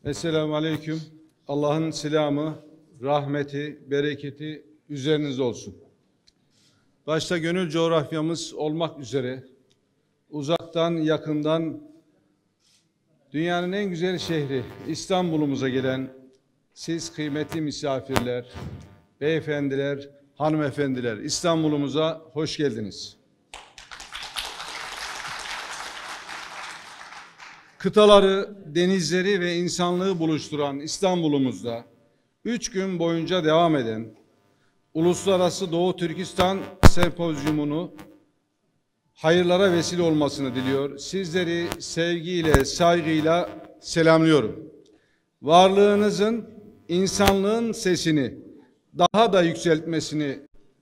Esselamu Aleyküm. Allah'ın selamı, rahmeti, bereketi üzerinize olsun. Başta gönül coğrafyamız olmak üzere uzaktan, yakından dünyanın en güzel şehri İstanbul'umuza gelen siz kıymetli misafirler, beyefendiler, hanımefendiler, İstanbul'umuza hoş geldiniz. Kıtaları, denizleri ve insanlığı buluşturan İstanbul'umuzda 3 gün boyunca devam eden Uluslararası Doğu Türkistan Sempozyumunu hayırlara vesile olmasını diliyor. Sizleri sevgiyle, saygıyla selamlıyorum. Varlığınızın, insanlığın sesini daha da yükseltmesini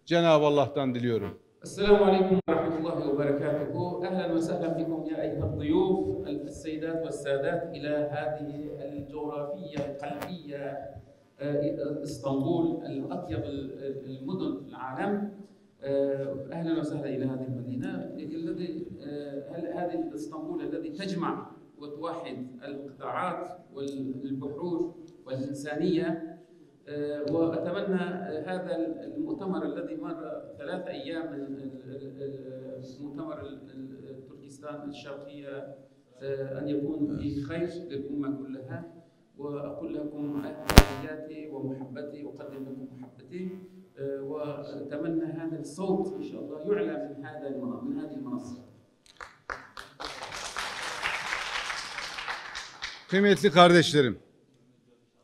Cenab-ı Allah'tan diliyorum. السلام عليكم ورحمة الله وبركاته. أهلا وسهلا بكم يا أيها الضيوف السيدات والسادات إلى هذه الجغرافية القلبية اسطنبول الأطيب المدن في العالم. أهلا وسهلا إلى هذه المدينة الذي هذه اسطنبول الذي تجمع وتوحد القطاعات والبحور والإنسانية. وأتمنى هذا المؤتمر الذي مر 3 أيام من مؤتمر تركستان الشرقية أن يكون في خير للأمة كلها. وأقول لكم تحياتي ومحبتي، أقدم لكم محبتي، وأتمنى هذا الصوت إن شاء الله يعلى من هذه المنصة. Kıymetli kardeşlerim,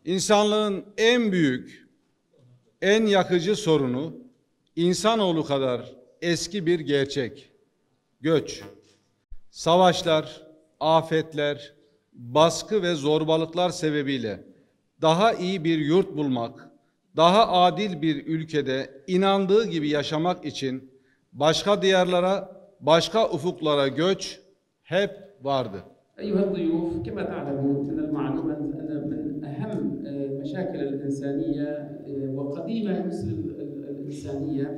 İnsanlığın en büyük, en yakıcı sorunu insanoğlu kadar eski bir gerçek. Göç, savaşlar, afetler, baskı ve zorbalıklar sebebiyle daha iyi bir yurt bulmak, daha adil bir ülkede inandığı gibi yaşamak için başka diyarlara, başka ufuklara göç hep vardı. أيها الضيوف، كما تعلمون من المعلوم أن من أهم مشاكل الإنسانية وقديمة مثل الإنسانية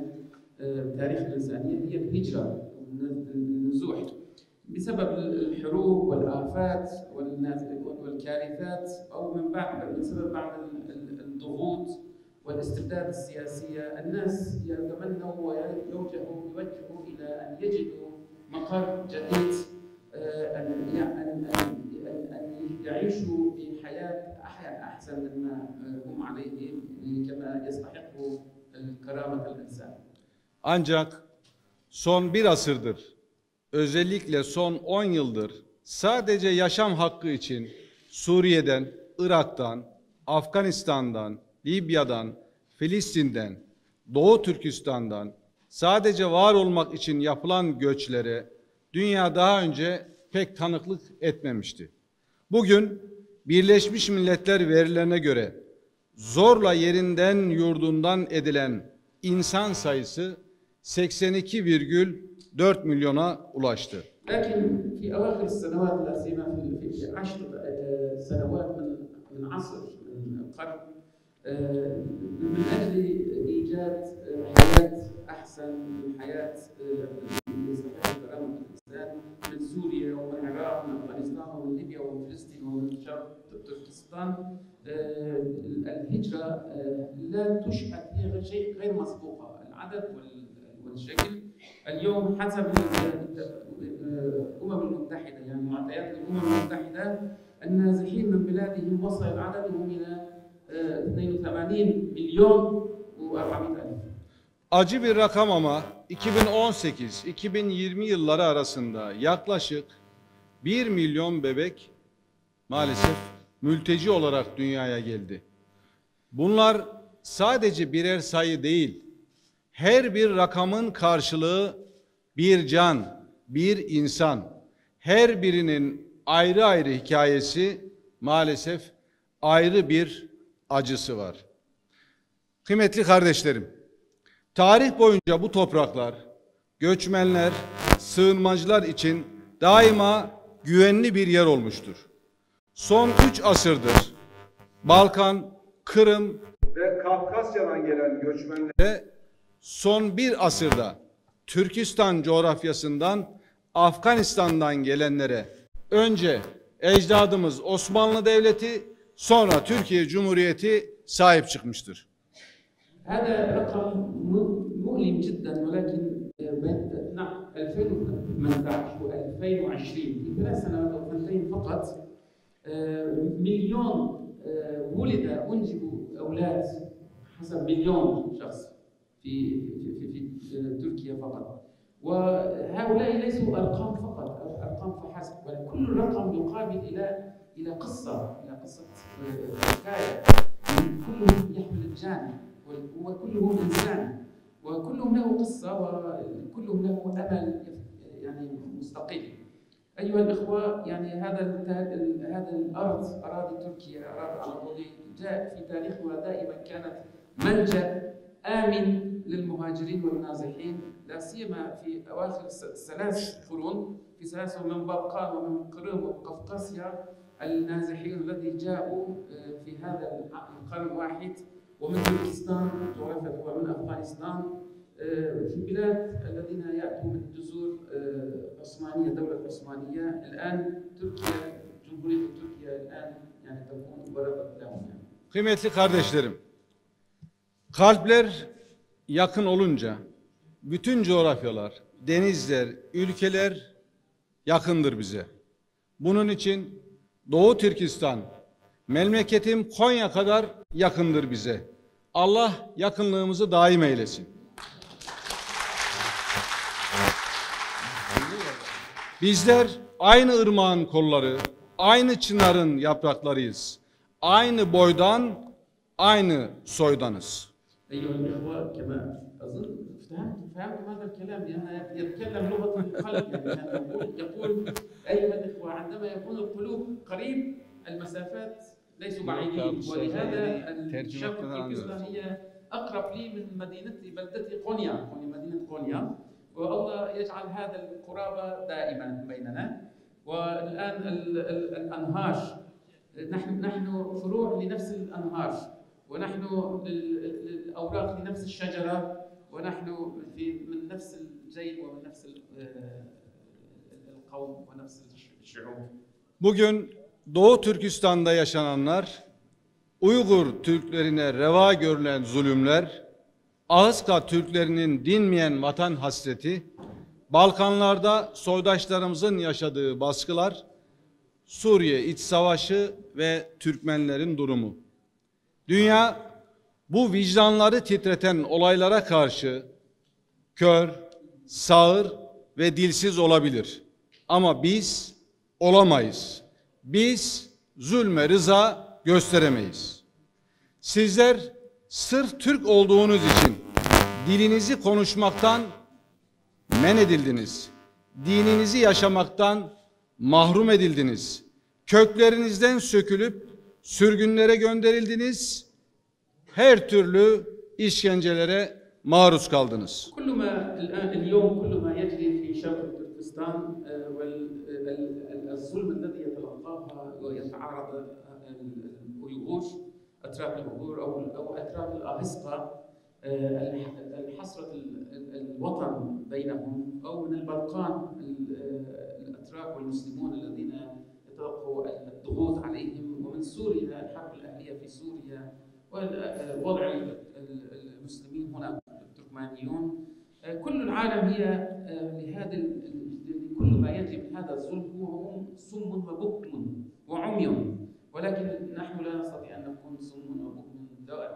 تاريخ الإنسانية هي الهجرة والنزوح بسبب الحروب والآفات والكارثات أو من بعد بسبب بعض الضغوط والاستبداد السياسية. الناس يتمنوا ويوجهوا إلى أن يجدوا مقر جديد، أن يعيشوا بحياة أحسن مما هم عليه كما يستحقوا كرامة الإنسان. Ancak son bir asırdır, özellikle son 10 yıldır sadece yaşam hakkı için Suriye'den, Irak'tan, Afganistan'dan, Libya'dan, Filistin'den, Doğu Türkistan'dan sadece var olmak için yapılan göçlere dünya daha önce pek tanıklık etmemişti. Bugün Birleşmiş Milletler verilerine göre zorla yerinden yurdundan edilen insan sayısı 82,4 milyona ulaştı. لكن في أواخر السنوات لا سيما في 10 سنوات من عصر من القرن من أجل إيجاد حياة أحسن من حياة يستحق كرامة الإنسان من سوريا ومن العراق ومن أفغانستان ومن ليبيا ومن فلسطين ومن شرق تركستان الهجرة لا تشهد، هي شيء غير مسبوقة العدد والشكل. اليوم حسب الأمم المتحدة، يعني معطيات الأمم المتحدة، النازحين من بلادهم وصل عددهم إلى 82 مليون و400 ألف. Acı bir rakam ama 2018-2020 yılları arasında yaklaşık 1 milyon bebek maalesef mülteci olarak dünyaya geldi. Bunlar sadece birer sayı değil. Her bir rakamın karşılığı bir can, bir insan. Her birinin ayrı ayrı hikayesi, maalesef ayrı bir acısı var. Kıymetli kardeşlerim, tarih boyunca bu topraklar, göçmenler, sığınmacılar için daima güvenli bir yer olmuştur. Son 3 asırdır Balkan, Kırım ve Kafkasya'dan gelen göçmenlere son 1 asırda Türkistan coğrafyasından Afganistan'dan gelenlere önce ecdadımız Osmanlı Devleti, sonra Türkiye Cumhuriyeti sahip çıkmıştır. هذا رقم مؤلم جدا، ولكن بين 2018 و 2020 في 3 سنوات او 2 فقط مليون ولد، انجبوا اولاد حسب مليون شخص في في في, في تركيا فقط. وهؤلاء ليسوا ارقام فقط او ارقام فحسب، وكل رقم يقابل الى قصه، الى قصه حكايه. كلهم يحمل الجانب وكلهم انسان وكلهم له قصه وكلهم له امل يعني مستقل. ايها الاخوه، يعني هذا الارض، اراضي تركيا، اراضي الاناضولي، جاء في تاريخها دائما كانت ملجا امن للمهاجرين والنازحين، لا سيما في اواخر 3 قرون، في 3 من بلقان ومن قرم وقفقاسيا، النازحين الذي جاءوا في هذا القرن الواحد، ومن تركستان جغرافيا ومن افغانستان، في البلاد الذين ياتوا من جذور عثمانيه، دوله العثمانيه. الان تركيا، جمهوريه تركيا الان يعني تكون ورقه لهم يعني. Kıymetli kardeşlerim, kalpler yakın olunca bütün coğrafyalar, denizler, ülkeler yakındır bize. Bunun için Doğu Türkistan, memleketim Konya kadar yakındır bize. Allah yakınlığımızı daim eylesin. Bizler aynı ırmağın kolları, aynı çınarın yapraklarıyız. Aynı boydan, aynı soydanız. أيها الإخوة، كما أظن فهمتم هذا الكلام، لأنه يتكلم لغة القلب. يعني يقول أيها الإخوة، عندما يكون القلوب قريب المسافات ليسوا بعيدين، ولهذا الشرق تركستان هي أقرب لي من مدينتي، بلدتي قونيا، مدينة قونيا، والله يجعل هذا القرابة دائما بيننا. والآن الأنهار، نحن فروع لنفس الأنهار، ونحن الأوراق لنفس الشجرة، ونحن من نفس الجيل ومن نفس القوم ونفس الشعوب. Bugün Doğu Türkistan'da yaşananlar, Uygur Türklerine reva görülen zulümler, Ahıska Türklerinin dinmeyen vatan hasreti, Balkanlarda soydaşlarımızın yaşadığı baskılar, Suriye iç savaşı ve Türkmenlerin durumu. Dünya bu vicdanları titreten olaylara karşı kör, sağır ve dilsiz olabilir. Ama biz olamayız. Biz zulme rıza gösteremeyiz. Sizler sırf Türk olduğunuz için dilinizi konuşmaktan men edildiniz. Dininizi yaşamaktan mahrum edildiniz. Köklerinizden sökülüp sürgünlere gönderildiniz. Her türlü işkencelere maruz kaldınız. كل ما الآن اليوم كل ما يجري في شرق تركستان والظلم الذي يتلقاها ويتعرض الأويغور، أتراك الأويغور أو أتراك الأهسقة، الحسرة الوطن بينهم، أو من البلقان الأتراك والمسلمون الذين يتلقوا الضغوط عليهم، ومن سوريا الحرب الأهلية في سوريا ووضع المسلمين هنا التركمانيون. كل العالم هي لهذا كل ما يجري من هذا الظلم هو هم صم وبكم وعمي، ولكن نحن لا نستطيع أن نكون صم وبكم،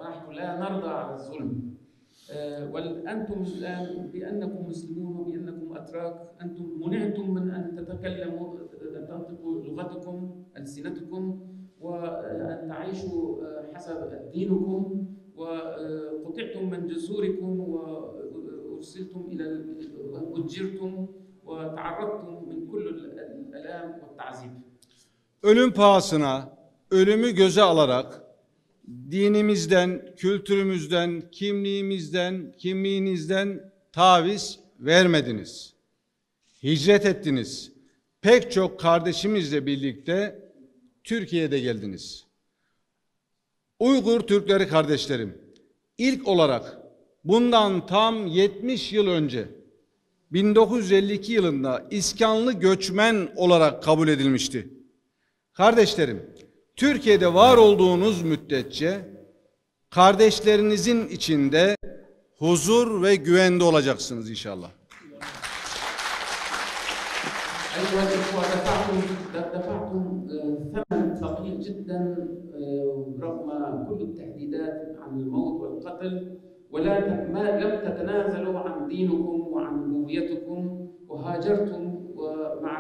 نحن لا نرضى على الظلم. وأنتم الآن بأنكم مسلمون وبأنكم أتراك، أنتم منعتم من أن تتكلموا، أن تنطقوا لغتكم، ألسنتكم، وأن تعيشوا حسب دينكم، وقطعتم من جذوركم وأرسلتم إلى أجرتم وتعرضتم من كل الآلام والتعذيب. Ölüm pahasına, ölümü göze alarak dinimizden, kültürümüzden, kimliğimizden, kimliğinizden taviz vermediniz. Hicret ettiniz. Pek çok kardeşimizle birlikte Türkiye'de geldiniz. Uygur Türkleri kardeşlerim, ilk olarak bundan tam 70 yıl önce 1952 yılında iskanlı göçmen olarak kabul edilmişti. Kardeşlerim, Türkiye'de var olduğunuz müddetçe kardeşlerinizin içinde huzur ve güvende olacaksınız inşallah. أيها الإخوة، دفعتم ثمن ثقيل جدا رغم كل التهديدات عن الموت والقتل، ولا ما لم تتنازلوا عن دينكم وعن هويتكم، وهاجرتم ومع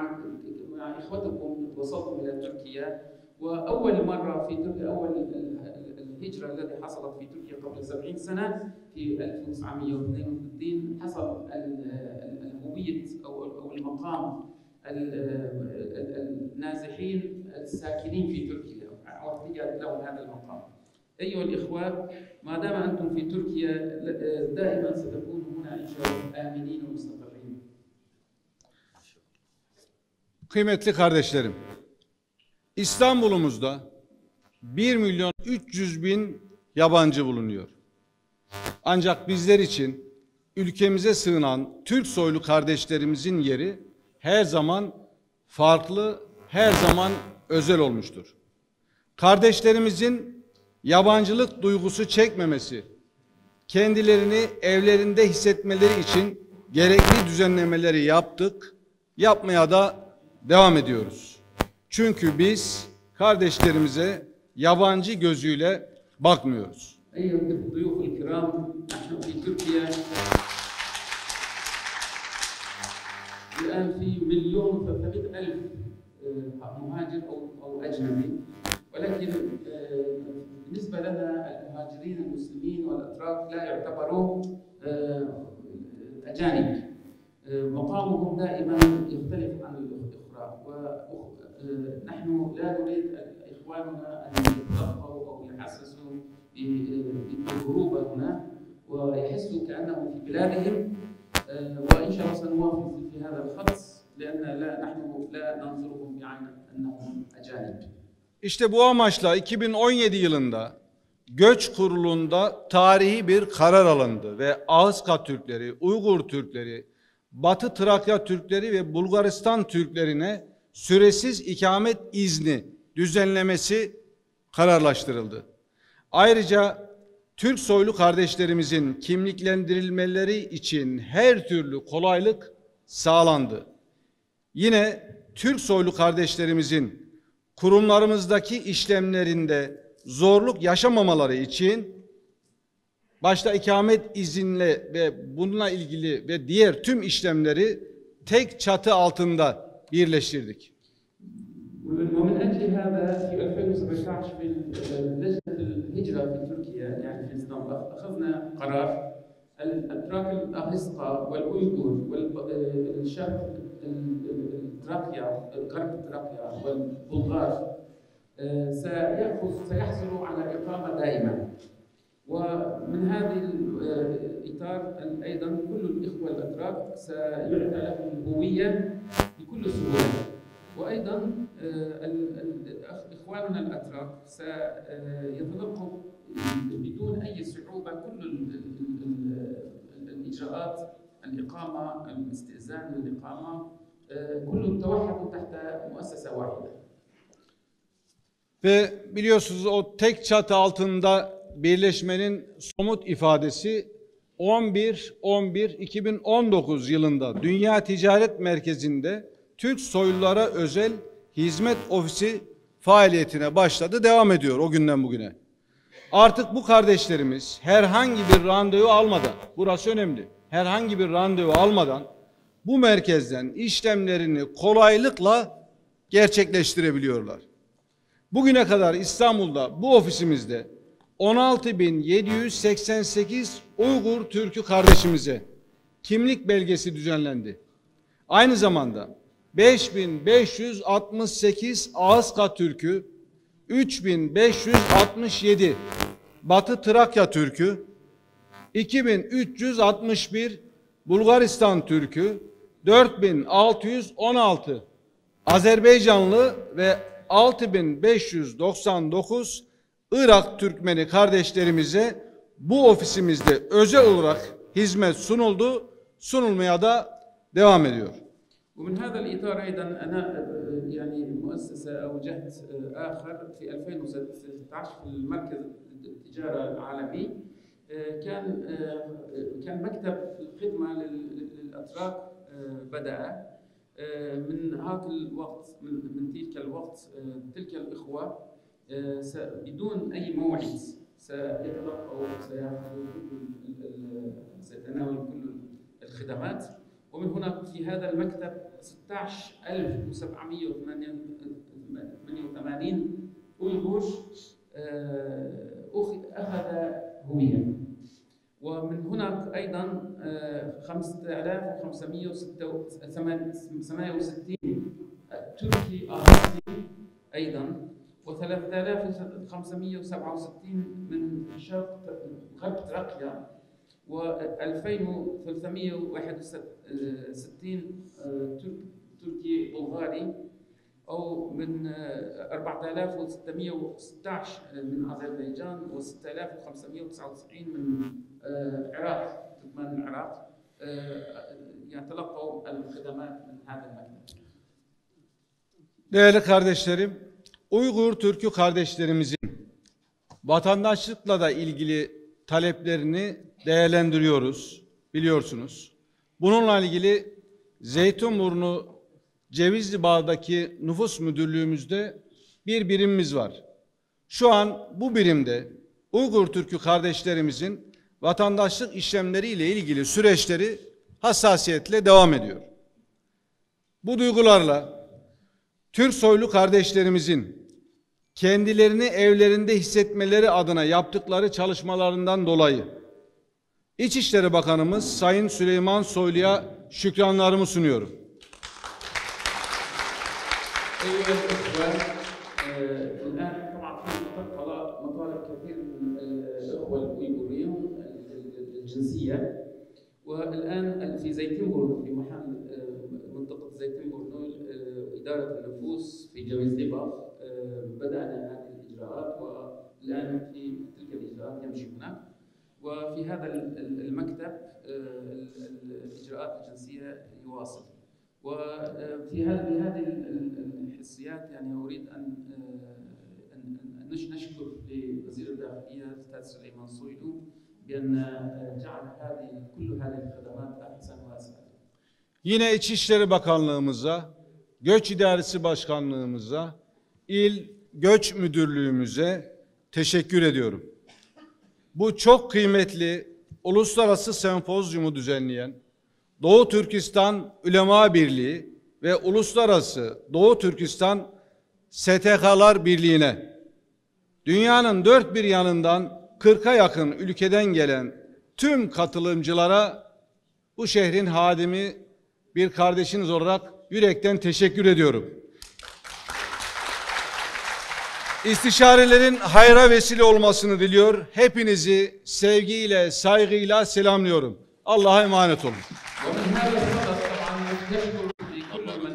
مع إخوتكم وصلتم إلى تركيا. وأول مرة في تركيا، أول الهجرة التي حصلت في تركيا قبل 70 سنة في 1962 حصل الهوية أو المقام النازحين الساكنين في تركيا، أعطي لهم هذا المقام. أيها الإخوة، ما دام أنتم في تركيا دائما ستكونوا هنا إن شاء الله آمنين ومستقرين. Kıymetli kardeşlerim, İstanbul'umuzda 1 milyon 300 bin yabancı bulunuyor. Ancak bizler için ülkemize sığınan Türk soylu kardeşlerimizin yeri her zaman farklı, her zaman özel olmuştur. Kardeşlerimizin yabancılık duygusu çekmemesi, kendilerini evlerinde hissetmeleri için gerekli düzenlemeleri yaptık, yapmaya da devam ediyoruz. Çünkü biz kardeşlerimize yabancı gözüyle bakmıyoruz. أيها الضيوف الكرام، نحن في تركيا الآن في 1,300,000 مهاجر أو أجنبي، ولكن بالنسبة لنا المهاجرين المسلمين والأتراك لا يعتبروا أجانب، مقامهم دائما يختلف عن الأخرى، ونحن لا نريد إخواننا أن يتلقوا أو يحسسوا بالغروبة هنا ويحسوا كأنهم في بلادهم، وإن شاء الله سنواصل في هذا الخط لأن نحن لا ننظرهم بعين أنهم أجانب. İşte bu amaçla 2017 yılında Göç Kurulu'nda tarihi bir karar alındı ve Ahıska Türkleri, Uygur Türkleri, Batı Trakya Türkleri ve Bulgaristan Türklerine süresiz ikamet izni düzenlemesi kararlaştırıldı. Ayrıca Türk soylu kardeşlerimizin kimliklendirilmeleri için her türlü kolaylık sağlandı. Yine Türk soylu kardeşlerimizin kurumlarımızdaki işlemlerinde zorluk yaşamamaları için başta ikamet izinle ve bununla ilgili ve diğer tüm işlemleri tek çatı altında birleştirdik. ومن أجل هذا في 2017 في لجنة الهجرة في تركيا، يعني في اسطنبول، أخذنا قرار الأتراك الأهسقة والأويغور والشرق تراكيا، غرب تراكيا والبلغار سيحصلوا على إقامة دائمة. ومن هذه الإطار أيضا كل الإخوة الأتراك سيعطى لهم الهوية بكل سهولة، وأيضا إخواننا الأتراك سيتلقوا بدون أي صعوبة كل الإجراءات، الإقامة، الاستئذان للإقامة، كلهم توحدوا تحت مؤسسة واحدة. Ve biliyorsunuz o tek çatı altında birleşmenin somut ifadesi 11-11-2019 yılında Dünya Ticaret Merkezi'nde Türk soylulara özel hizmet ofisi faaliyetine başladı, devam ediyor o günden bugüne. Artık bu kardeşlerimiz herhangi bir randevu almadan, burası önemli, herhangi bir randevu almadan bu merkezden işlemlerini kolaylıkla gerçekleştirebiliyorlar. Bugüne kadar İstanbul'da bu ofisimizde 16.788 Uygur Türk'ü kardeşimize kimlik belgesi düzenlendi. Aynı zamanda 5.568 Ahıska Türk'ü, 3.567 Batı Trakya Türk'ü, 2.361 Bulgaristan Türk'ü, 4.616 Azerbaycanlı ve 6.599 Irak Türkmeni kardeşlerimize bu ofisimizde özel olarak hizmet sunuldu, sunulmaya da devam ediyor. ومن هذا الإطار أيضا أنا يعني مؤسسة أو جهد آخر في 2016 في المركز التجارة العالمي، كان مكتب الخدمة للأتراك بدأ من هذا الوقت، من تلك الوقت تلك الإخوة بدون أي موعد سيتلقوا، سيأخذوا سيتناولوا كل الخدمات. ومن هنا في هذا المكتب 16788 أويغور أخذ هوية، ومن هناك أيضا 5568 تركي آسيوي أيضا، و3567 من شرق غرب تراقيا، و2361 تركي بلغاري، أو من 4616 من أذربيجان، و6599 من العراق، تركمان العراق، يتلقوا الخدمات من هذا المكتب. Değerli kardeşlerim, Uygur Türk'ü kardeşlerimizin vatandaşlıkla da ilgili taleplerini değerlendiriyoruz, biliyorsunuz. Bununla ilgili Zeytinburnu Cevizli Bağ'daki nüfus müdürlüğümüzde bir birimimiz var. Şu an bu birimde Uygur Türk'ü kardeşlerimizin vatandaşlık işlemleriyle ilgili süreçleri hassasiyetle devam ediyor. Bu duygularla Türk soylu kardeşlerimizin kendilerini evlerinde hissetmeleri adına yaptıkları çalışmalarından dolayı İçişleri Bakanımız Sayın Süleyman Soylu'ya şükranlarımı sunuyorum. أيها الإخوة، الآن طبعا في مطالب كثير من الإخوة الأويغوريون الجنسية، والآن في زيتنبورن، في محل منطقة زيتنبورن إدارة النفوس في جويزلي باغ بدأنا هذه الإجراءات، والآن في تلك الإجراءات يمشي هناك. وفي هذا المكتب الإجراءات الجنسية يواصل. وفي هذه الحسيات أريد أن نشكر لوزير الداخلية الأستاذ سليمان صويلو بأن جعل كل هذه الخدمات أحسن وأسهل. Yine İçişleri Bakanlığımıza, Göç İdaresi Başkanlığımıza, İl Göç Müdürlüğümüze teşekkür ediyorum. Bu çok kıymetli uluslararası sempozyumu düzenleyen Doğu Türkistan Ülema Birliği ve Uluslararası Doğu Türkistan STK'lar Birliği'ne, dünyanın dört bir yanından 40'a yakın ülkeden gelen tüm katılımcılara bu şehrin hadimi bir kardeşiniz olarak yürekten teşekkür ediyorum. İstişarelerin hayra vesile olmasını diliyor. Hepinizi sevgiyle, saygıyla selamlıyorum. Allah'a emanet olun. ومن هذا الصدد طبعا نشكر لكل من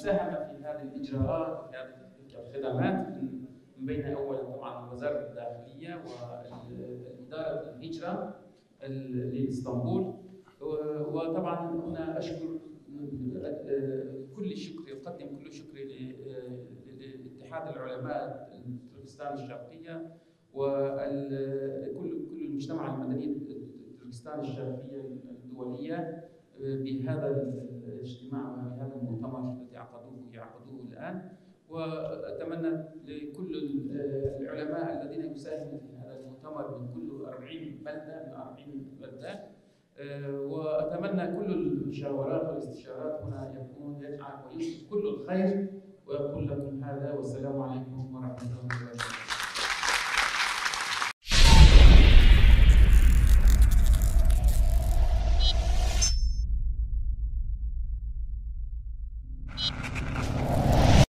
ساهم في هذه الاجراءات وفي هذه الخدمات، من بين اول طبعا وزاره الداخليه واداره الهجره لاسطنبول، وطبعا هنا اشكر كل شكري، اقدم كل شكري لاتحاد العلماء تركستان الشرقيه وكل المجتمع المدني تركستان الشرقيه الدوليه بهذا الاجتماع وبهذا المؤتمر الذي يعقدوه الآن. وأتمنى لكل العلماء الذين يساهموا في هذا المؤتمر من كل 40 بلدة، من 40 بلدة، وأتمنى كل المشاورات والاستشارات هنا يكون يجعل ويوصل كل الخير. وأقول لكم هذا، والسلام عليكم ورحمة الله وبركاته.